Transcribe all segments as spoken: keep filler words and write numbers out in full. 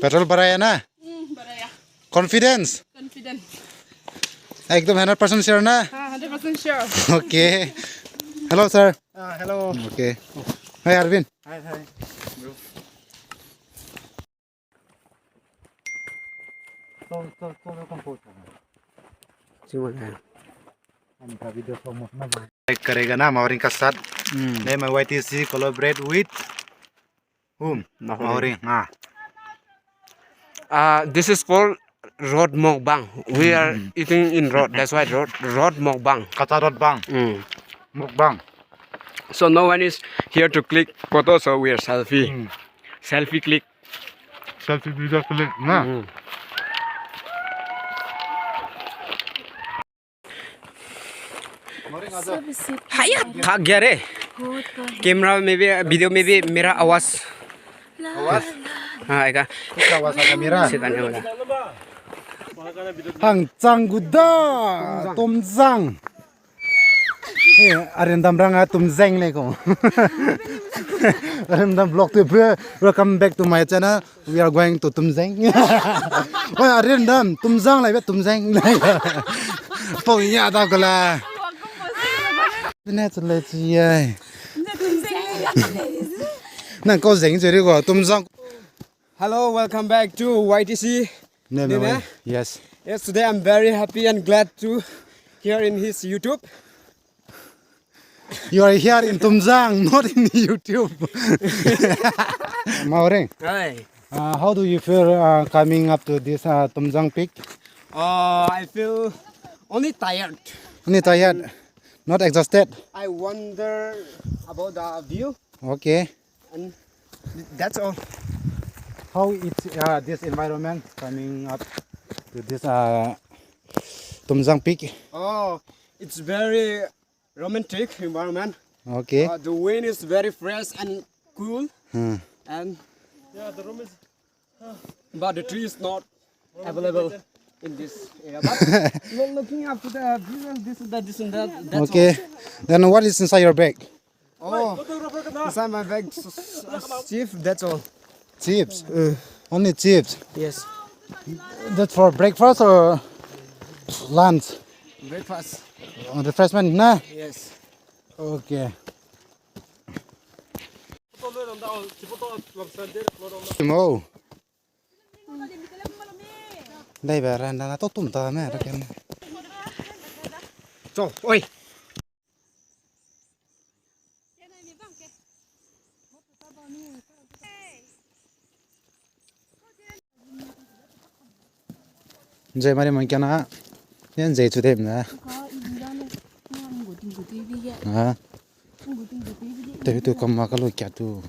Petrol बढ़ाया ना? Hmm, बढ़ाया। Confidence? Confidence। एकदम hundred percent sure ना? हाँ, hundred percent sure। Okay। Hello, sir। Ah, hello। Okay। Hi, Arvind। Hi, hi। Bro। तो, तो, तो, तो compose करना। जी, मजा आया। हम का video को मत, मत। Like करेगा ना, Mawring का साथ। Hmm। नहीं, मैं Y T C collaborate with whom? Mawring। Mawring, हाँ। Uh, this is called road mukbang. We are eating in road. That's why road, road mukbang. Kata road bang. Mm. Mukbang. So no one is here to click photo, so we are selfie. Mm. Selfie click. Selfie video click, na? Mm. Haya, thak gaya re. Camera में भी, video में भी मेरा आवाज। आवाज? हाँ, आएगा। कैसा आवाज आएगा मेरा? से गाने वाला। Hangchang gu da, Tumzang. Eh, Arendam rang a Tumzang le ko. Arendam vlog to, welcome back to my channel. We are going to Tumzang. Oi, Arendam, Tumzang lai be Tumzang. Pau ya da ko la. Ne chale chi ai. Nang kau zeng cheri ko, Tumzang. Hello, welcome back to Y T C. Ne, ne, ne, ne. Yes. Yes, today I'm very happy and glad to here in his YouTube. You are here in Tumzang, not in YouTube. Mawring. Hi. Uh, how do you feel, uh, coming up to this, uh, Tumzang peak? Uh, I feel only tired. Only tired, not exhausted. I wonder about the view. Okay. And that's all. How is, uh, this environment coming up to this, uh, Tumzang peak? Oh, it's very romantic environment. Okay. Uh, the wind is very fresh and cool. Hmm. And yeah, the room is, but the tree is not available in this area. But lo-, looking up to the view and this and that, this and that. That's okay. All. Then what is inside your bag? Oh, inside my bag, s-, s-, s-, chips, that's all. Chips? Uh. Only chips? Yes. That's for breakfast or lunch? Breakfast. Oh, refreshment, na? Yes. Okay. Mo. Dai ba ran da na to tum ta me ra ken. Cho, oi. Nzei mari mang kiana. Yan nzei chu dem na. Ah. Te tu kam ma ka lo kia tu.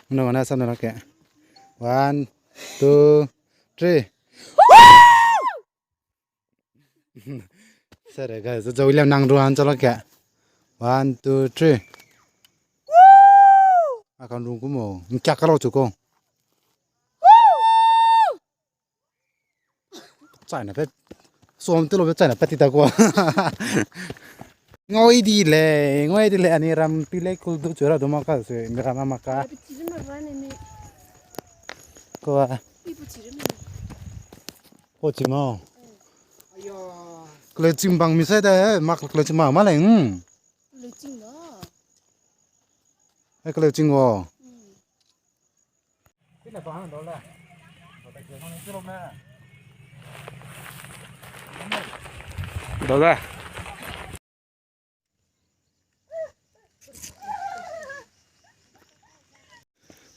Nung ana sam na ke. One, two, three. Sere guys, zo zo liam nang ruan chala ke. One, two, three. Akan rung kumo. Nkya kalo chuko. China pe. Som tilo pe China pe tita ko. Ngoi di le, ngoi di le, ani ram pi le kul du chura du maka se, mi ram maka. Ko a. Ko chi mo. Kle chim bang mi sai da, mak kle chim ma ma le. Kle chim da. Ai kle chim wo. Dau da.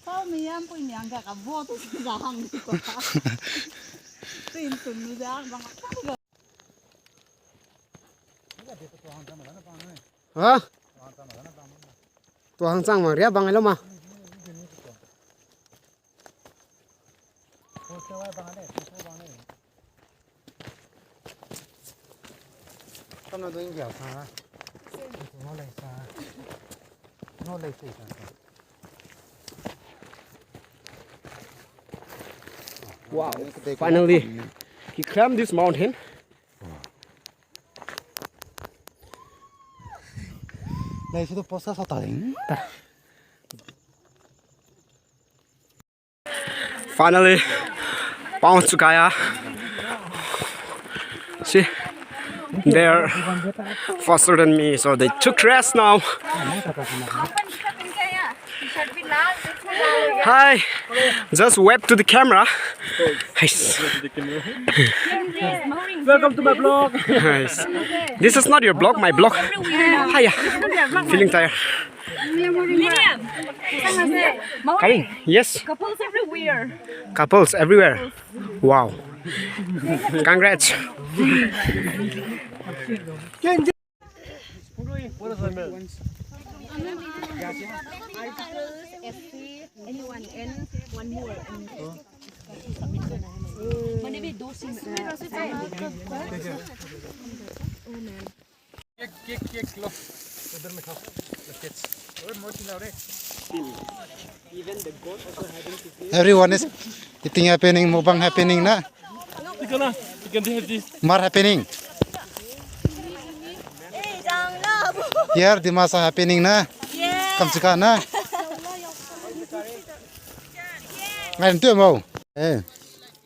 Pau mi yam pui mi ang ka ka bo tu si za hang ni ko. Tin tun mi za hang bang ka. Ha? Tu hang chang mang ria bang ai lo ma. Wow, finally, he climbed this mountain. Guys, itu post ka sa ta ding. Finally, पहुंच चुका है। See, they're faster than me, so they took rest now. Hi, just wave to the camera. Nice. Welcome to my vlog. Nice. This is not your vlog, my vlog. Hiya. Feeling tired. William. Coming. Yes. Couples everywhere. Couples everywhere. Wow. Congrats. Anyone and one more. Cake, cake, cake, लो। Uधर में खाओ। Kids। Everyone is eating happening, mukbang happening na. You can, you can have this. Mar happening. Here Dimasa happening na. Kam chika na. Ngai tu mo. Eh.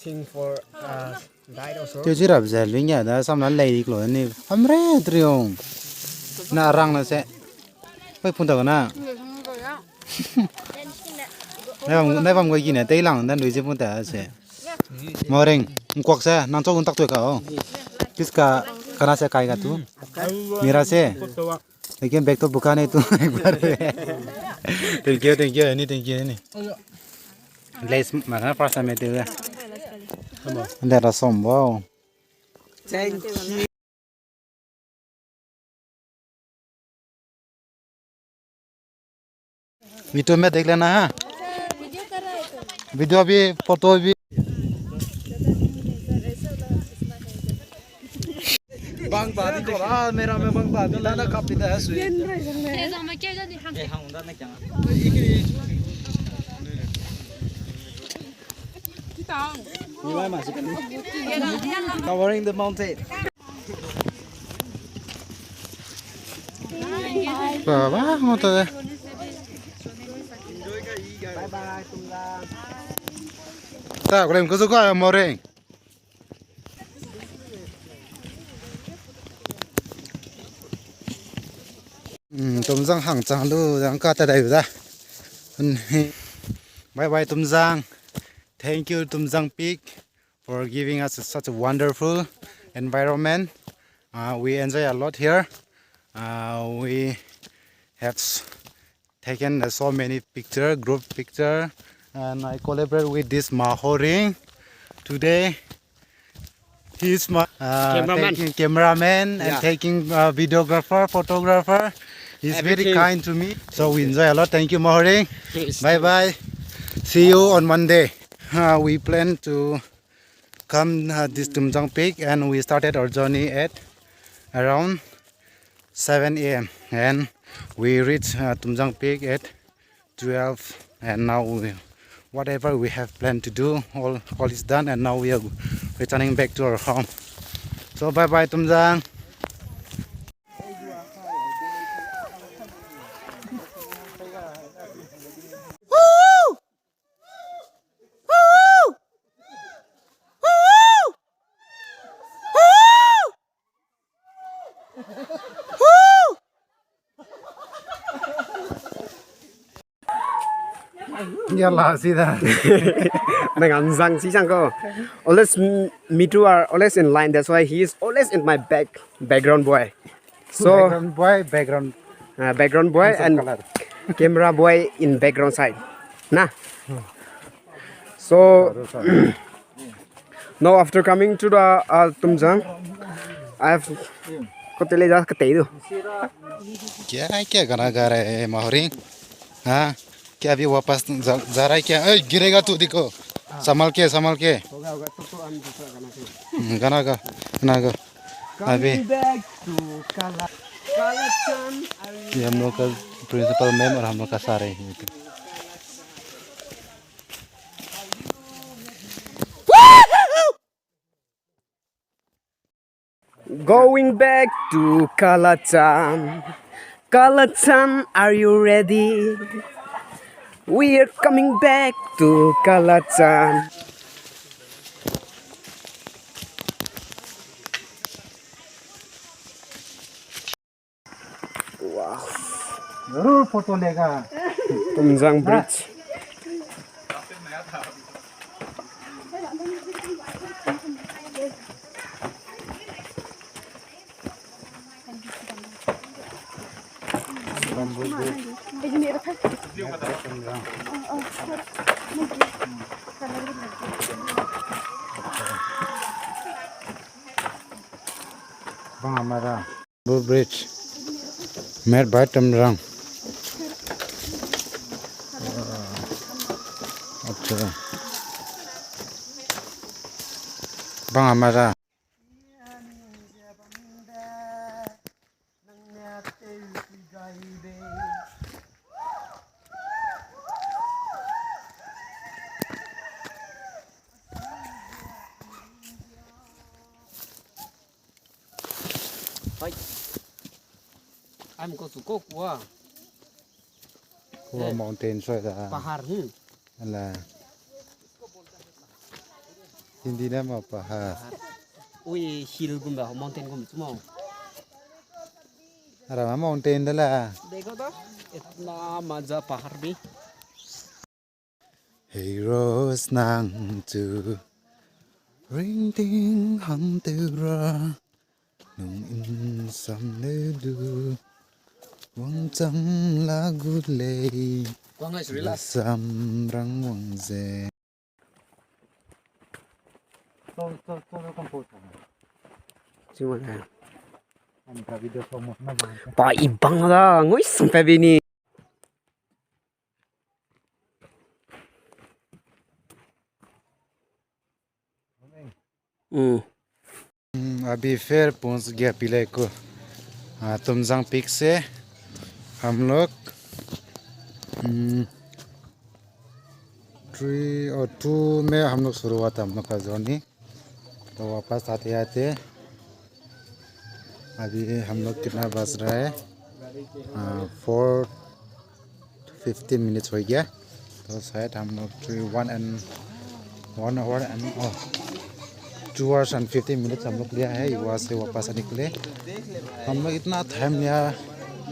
Thing for, uh, Teu chi rap ze luing ya da sam la lei dik lo ni. Hamre triong. Na rang na se. Pei phun ta na. Nai bam, nai bam goi ki ne tei lang dan lui ze phun ta se. Moreng, ngkuak se, nang chau gun tak tui ka o. Kis ka, kana se kai ka tu. Mira se. Again, back to Bukane to. Thank you, thank you, Ani, thank you, Ani. Glaze mana first time te. Nda ra som wow. Thank you. Video में देख लेना है। Video भी, photo भी। Bang ta di ko, ah, mera me bang ta di, na na kap di da sui. Covering the mountain. Ba, ba, mo ta de. Bye bye, Tumzang. Ta, ko lem ko zo ka, Moreng. Hmm, Tumzang hang chang lu, zang ka ta dai da. Hmm, bye bye, Tumzang. Thank you, Tumzang Peak, for giving us such a wonderful environment. Uh, we enjoy a lot here. Uh, we have s- taken, uh, so many picture, group picture, and I collaborate with this Mahoring today. He's my, uh, cameraman. Taking cameraman and, yeah, taking, uh, videographer, photographer. He's very, everything, kind to me. So we enjoy a lot. Thank you, Mahoring. Yes. Bye bye. See you on Monday. Uh, we plan to come, uh, this Tumzang Peak, and we started our journey at around seven A M and we reached, uh, Tumzang Peak at twelve, and now we, whatever we have planned to do, all, all is done, and now we are returning back to our home. So bye bye, Tumzang. Yala, see that. Nang anzang si sang ko. Always, m- me too are always in line. That's why he is always in my back, background boy. So, background boy, background, uh, background boy handsome and color. Camera boy in background side. Na. So, sorry, sorry. Now after coming to the, uh, Tumzang, I have kotele ja katei do. Kya, kya gana ga raha hai Mahoring? Ha? Kya abhi wapas ja, ja raha hai kya? Ei, girega tu dekho. Samhal ke, samhal ke. Hoga, hoga, to, to, hum dusra gana ke. Hmm, gana ga, gana ga. Abhi. Coming back to Kala, Kalachand. Ye hum log ka principal ma'am aur hum log ka sir hai. Going back to Kalachand. Kalachan, are you ready? We are coming back to Kalachan. Wow. जरूर फोटो लेगा। Tumzang Bridge. Bang amara. Bridge. Made by Tumzang. Acha. Bang amara. Hai. Am ko su ko kua. Kua mountain soi da. Pahar, hmm. Ala. Hindi na ma pahar. Ui, hill gum da, mountain gum chu mo. Ara ma mountain da la. Dekho to, itna maza pahar bhi. Heroes nang chu ringting hang tew ra, nung insam leu du, wangchang la gu lei, sam rang wang ze. Pa ibang da, ngui sing pa bini. Hmm. Hmm, अभी फिर पहुंच गया पीलाइकुल। हाँ, तुमजांग पीक से हम लोग, हम्म, थ्री और टू में हम लोग शुरू हुआ था हम लोग का जर्नी। तो वापस आते आते अभी हम लोग कितना बज रहा है? हाँ, फोर फिफ्टीन मिनट्स हो गया। तो शायद हम लोग three, one and, one hour and, oh, two hours and fifteen minutes हम लोग लिया है वहाँ से वापस आने के लिए। हम लोग इतना टाइम लिया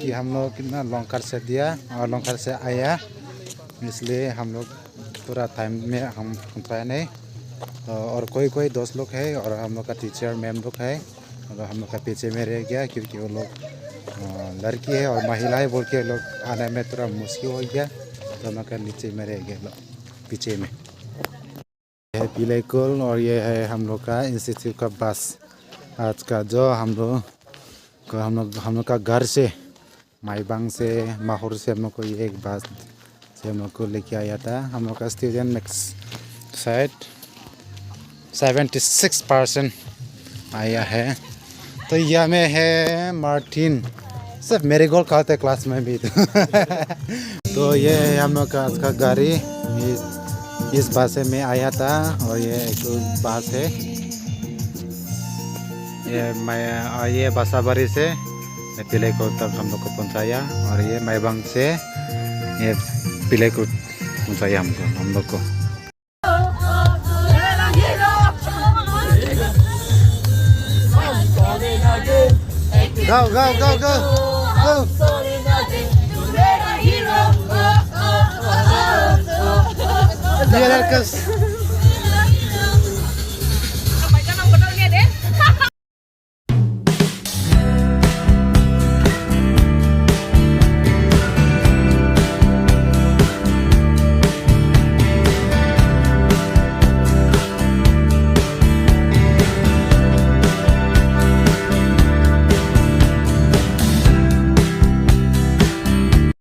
कि हम लोग कितना लंगकर से दिया और लंगकर से आया, इसलिए हम लोग पूरा टाइम में हम पहुँचाया नहीं। तो और कोई कोई दोस्त लोग है और हम लोग का टीचर मैम लोग है, और हम लोग का पीछे में रह गया क्योंकि वो लोग, अ, लड़की है और महिला है बोल के लोग आने में थोड़ा मुश्किल हो गया, तो हम लोग का नीचे में रह गया लोग, पीछे में। ये है पीलाइकुल और ये है हम लोग का इंस्टीट्यूट का बस। आज का जो हम लोग को, हम लोग, हम लोग का घर से माइबांग से, माहुर से हम लोग को ये एक बस से हम लोग को लेके आया था। हम लोग का स्टूडेंट मैक्स शायद सेवेंटी सिक्स परसेंट आया है। तो यहाँ में है मार्टिन, सिर्फ मेरीगोल्ड खाते क्लास में भी। तो ये है हम लोग का आज का गाड़ी, इस, इस बस से मैं आया था और ये एक बस है। ये मैं, आ, ये बासाबारी से पीलाइकुल तक हम लोग को पहुंचाया और ये माइबांग से ये पीलाइकुल पहुंचाया हमको, हम लोग को। Go, go, go, go, go. ये लड़का